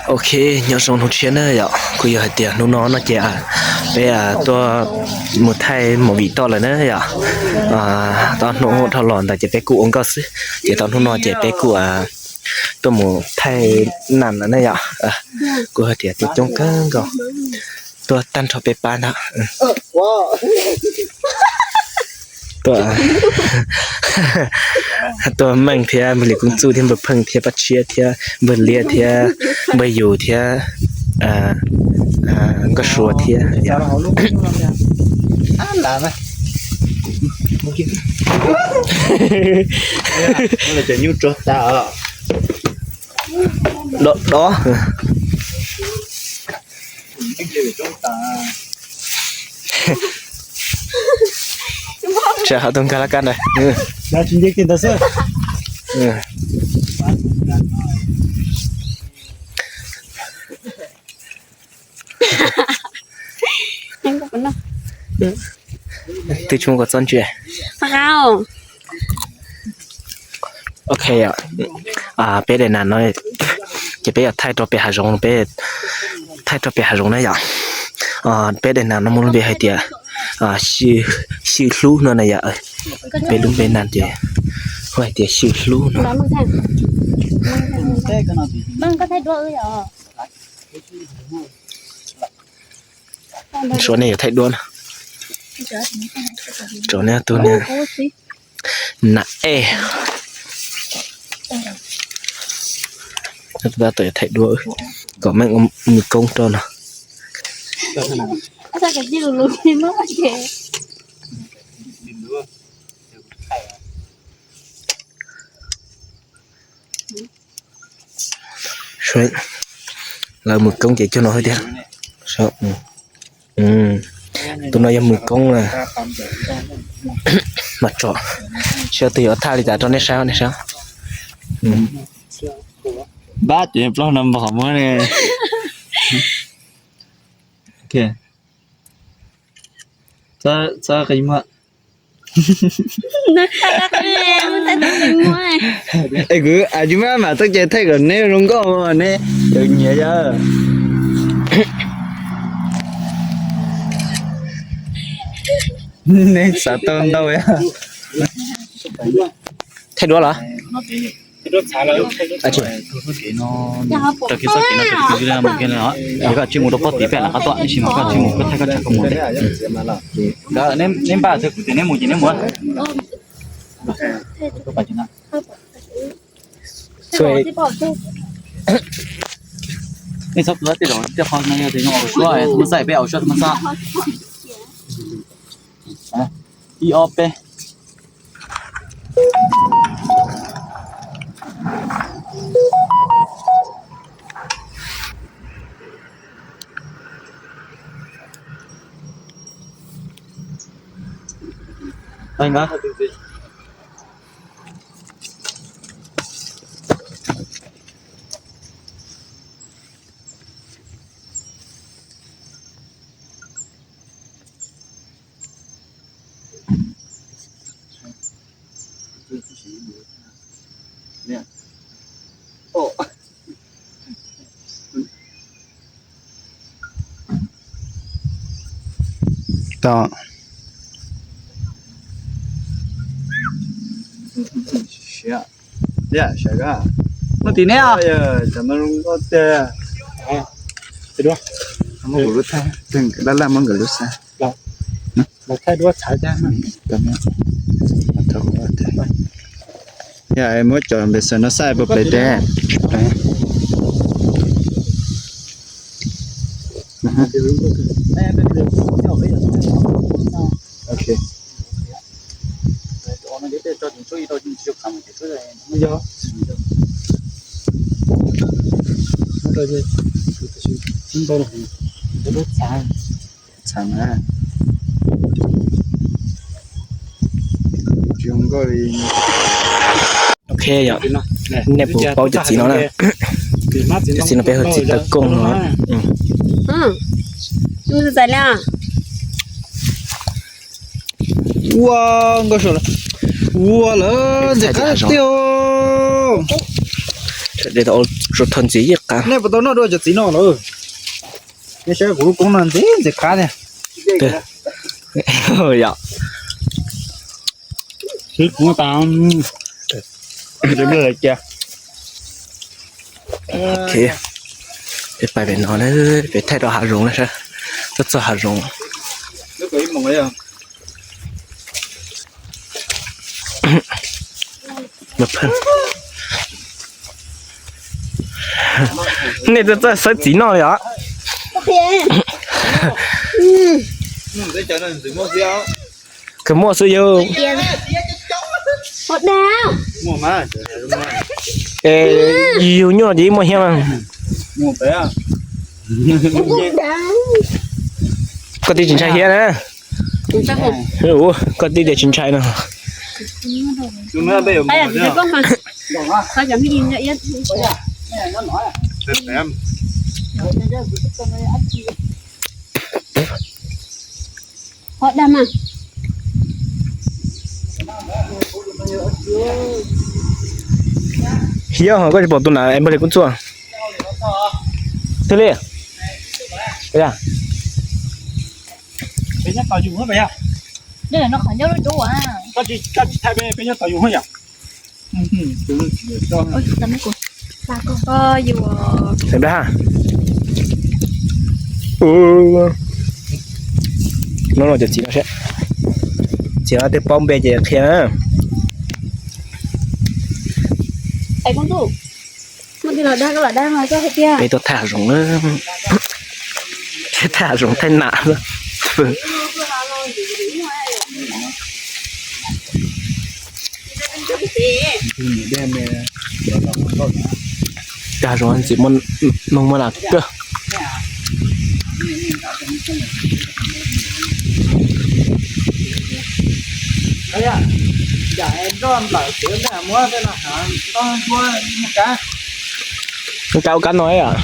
Ok, nyob zoo hnub tshiab na yom, kuj yog hais tias hnub no no ces peb tuaj mus thaij movie toj lawm na yom. Tau hnub dhau los ntawd ces peb kuj ua nkauj xwb, ces tau hnub no ces peb kuj tuaj mus thaij nas lawm na yom. Kuj hais tias tuaj coob kawg nkaus, tuaj tag nrho peb pab ntag. Tuaj, tuaj Meej thiab npawg Lis Koob Txuj thiab npawg Pheej thiab Paj Tshiab thiab npawg Liab thiab npawg Yus thiab Nkauj Suav thiab. Dob dob. Tsam ho tuaj nkag laj kab ntawd. Twb tsis muaj koj txob ntsia. Ok, peb daim nas no ces peb yuav thaij rau pem hav zoov, peb thaij rau pem hav zoov na yom. Peb daim nas no muaj lub npe hais tias Xwm Hlub no na yom. Peb lub npe nas ces hais tias Xwm Hlub no. Tsuav nej yuav thaij duab na. Tsuav nej tug na. Nas ej. Tab tom yuav thaij duab kom Meej ua mws koob rau no. Lawv mws koob ces cog no thiab. Tus no yog mws koob na. Mas tso, seb tus yuav thaj li cas rau nej saib, nej saib. Npab ces plaub no npog qhov muag ne. Txhob qi muag. Es kuv a, kuv maj mam txoj cai thaij kom neb zoo nkauj ne, nyiam yog. Neb xav tau ntau. Thaij duab los? Koj tsis mus rau pob tim pem los qhov tuaj, tab sis mas koj tsis mus, koj thaij koj tsav koj mus ntej. Neb npaj txog kuv tias neb mus ces neb mus. Nej txhob tuav tej zaum tej qho no yog tias zoo aus suab, tau muaj xaj peb aus suab tau muaj xaj. Ib ob peb. Tau. Mus tim neb os. Laj laj muab nkawd lub xab. Yog muab cov npe xav no xav puas pem teb. Txhav na. Ok yom, nej puas paub cov txiv no na? Cov txiv no peb hu txiv taw kooj no. Ua nkauj saum lawm. Ua lawm ntxim qab tiag. Suav thawj ntxiv yeej qab. Nej puas tau noj dua cov txiv no lawm? Nej saib kuv lub koob no ntxiv ntxiv qab tiag. Yog. Sib kuv tas. Peb pais pem no na, pem thaij rau hav zoov na, txog txog hav zoov. Nej txawj txawj xawb txiv noj li os. Kawg muaj xwb yog. Yug nyuj ces ib muaj hiab mas. Koj tij tsis ntshai hiab na. Koj tij tias tsis ntshai no. Hiab ho koj tsis pom tus na es npawg li kub txuaj. Twg li? Peb nyob tos yus, koj tsis thaij peb, peb nyob tos yus yom. Npawg ha, no no cov txiv no seb, txiv no twb paub npe ces qhia na. Peb tuaj thaij hav zoov, thaij hav zoov thaij nam. Hav zoov ntxim muaj noog muaj nas kawg. Kab ua kab no yom.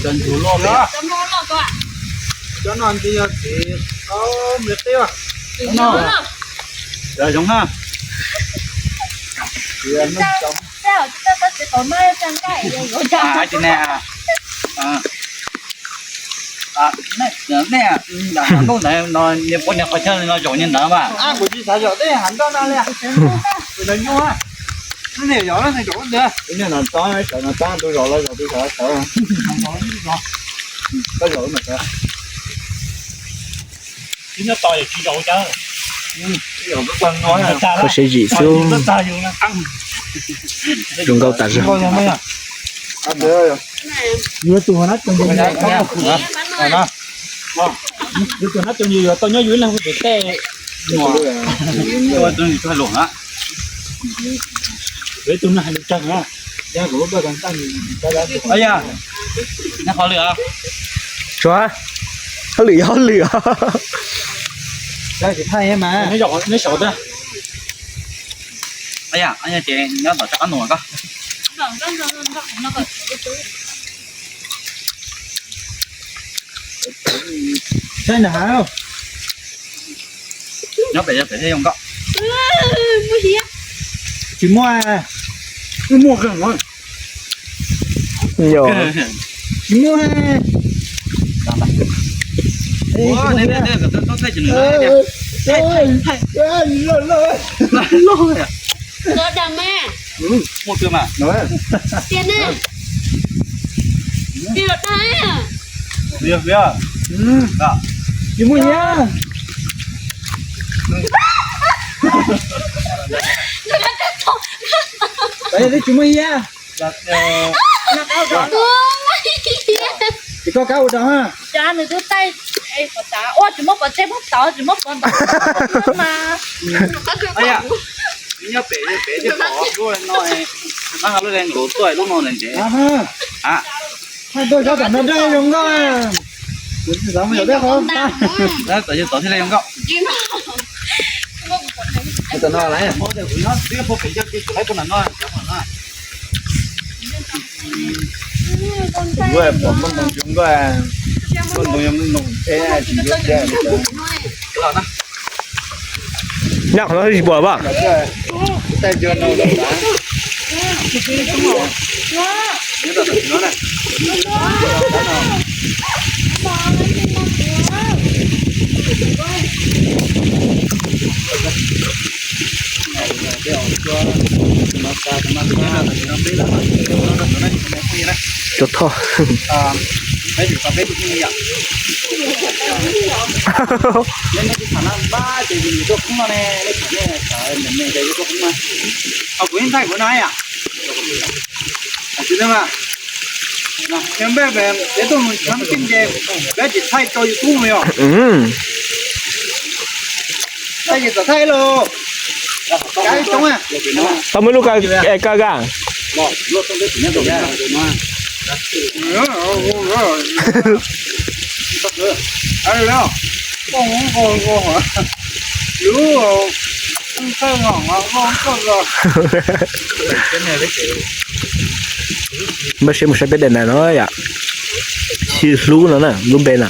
Cov ntsuag loj, cov no ntsis yog txiv, tau nplej qib. Cov zoov na. Nej, nej, ntuj ntawd no niag poj niam qhov chaw no zaum niag ntawd mas. Kuv tsis xav zaum tej hav ntoj no li. Tus ntawd nyuaj. Nej zaum, nej zaum ntawd. Nej no txob sawv no, txob tus zaum los zaum tus sawv sawv. Koj zaum no sawv. Koj siab zim xwb. Zoo nkauj tas zog. Yuav tus nab tsoos, yuav tus nab tsoos yuav tau nyob yus ib leeg ua pem tej. Yuav tus nab hais lus tsawg na. Qhov lwm, hauj lwm, hauj lwm. Neb saum. Ces nyob tom rov qab nug koj. Saib nram hav. Nyob pem, pem thiaj zoo nkauj. Tsis muaj. Muaj kawg. Tsis muaj. Muaj kawg mas. Tiag ne. Tiag los dag. Tsis muaj hiab. Tsis muaj hiab. Ces koj kab ua rau ha. Cas nws twb taij qhov tav ua tsis muab pov tseg muab tod tsis muab pov ntawd mas. Nyob pem pem thiaj pom lub no, lub nkaus tuaj lub no ntag. Thaij tuaj tsob tom no dej zoo nkauj. Kuv tsis xav mus yos tej qhov. Tom no lawm. Nkauj pom Nkauj Ntoo zoo nkauj, Nkauj Ntoo yog Nkauj Ntoo thiab tsis yuav thiab. Nyob qhov no tsis pom pom. Cov thoj. Kuv ib ntxhais kuv no yom. Nws npaj pem peb tuaj mus cov tib ces peb tsis thaij rau YouTube yom. Thaij ces txawm thaij los. Tau muaj lub kaw ka. Npaj siab mus saib peb daim ntawv no yom. Xib hlub no na, lub npe na.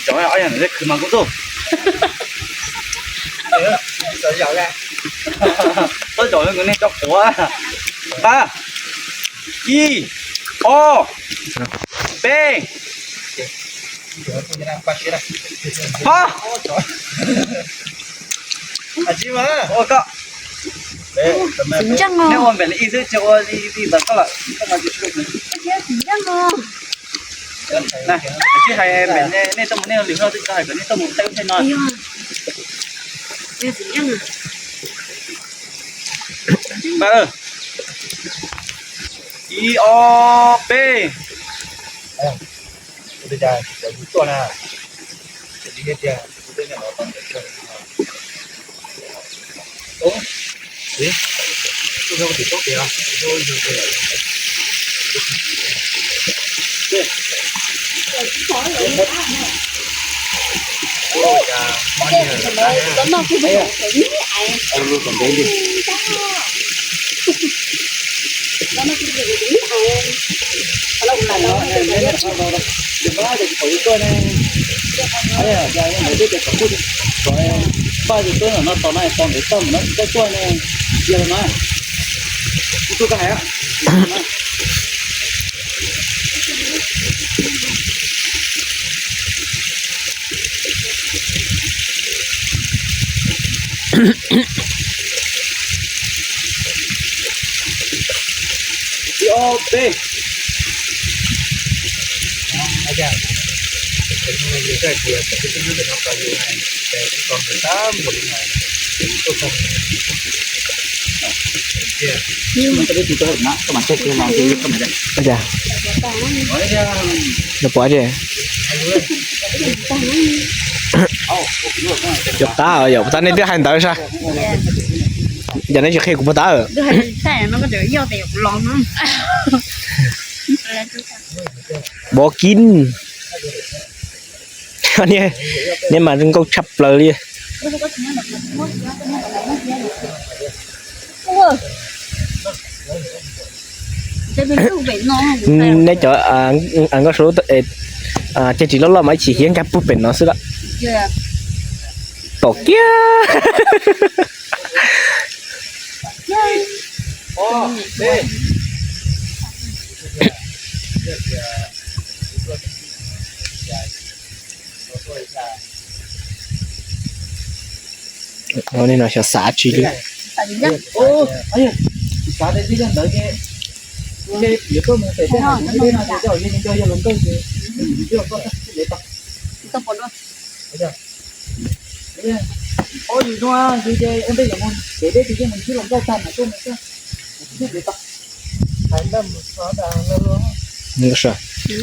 Cov ob yam ntawd khwv mas kuv tuaj. Txhob zaum li nkawd niag cov quav. Pab, ib, ob, peb. Ho, ua koj. Nej ua npem li ib xwb, tsis ua li li ntawd koj lawm. Tsis hais npem, nej tuaj mus nej ua lwm hauj lwm, tsis hais kom nej tuaj mus teb ua ntej no. Ib, ob, peb. Paj tus tuab no tos no tos ntev tag mus no tsis tau tuaj ne, cia los na. Kuv tuaj koj hais. Ib ob peb. Los pov ces. Yog qab yog puas tab nej twb hais ntawd sas. Yog nej tsis qhia kuv puas tab. Pov kib. Nej mas zoo nkauj tshaj plaws li. Neb cov nkauj suav, ceg ris loj loj mas ib chim hiab nkag puag pem no xwb lawm. Tom kiag. Nim no xyov xav tsis li.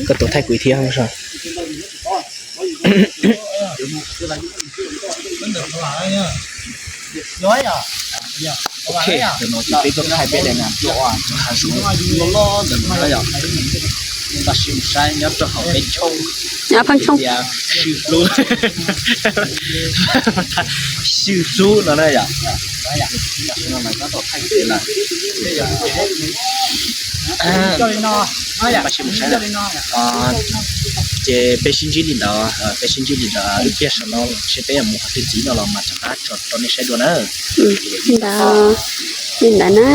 Koj tuaj thaij kuv thiab. Ok, tus no ces peb tuaj thaij peb daim nas tuaj ua cov hav zoov loj loj ntawm no na yom. Pab sib mus saib nyob rau hauv peb choo. Pheej Tshooj tias xwm hlub, xwm hlub no na yom. Tam sim no lawv tab tom thaij kev lawm. Pab sib mus saib na. Ces peb sib ntsib li ntawd, peb sib ntsib li ntawd, lub caij saum no seb peb yuav mus qhov twg ntxiv no los mas rov qab tso rau nej saib dua na. Li ntawd, li ntawd na.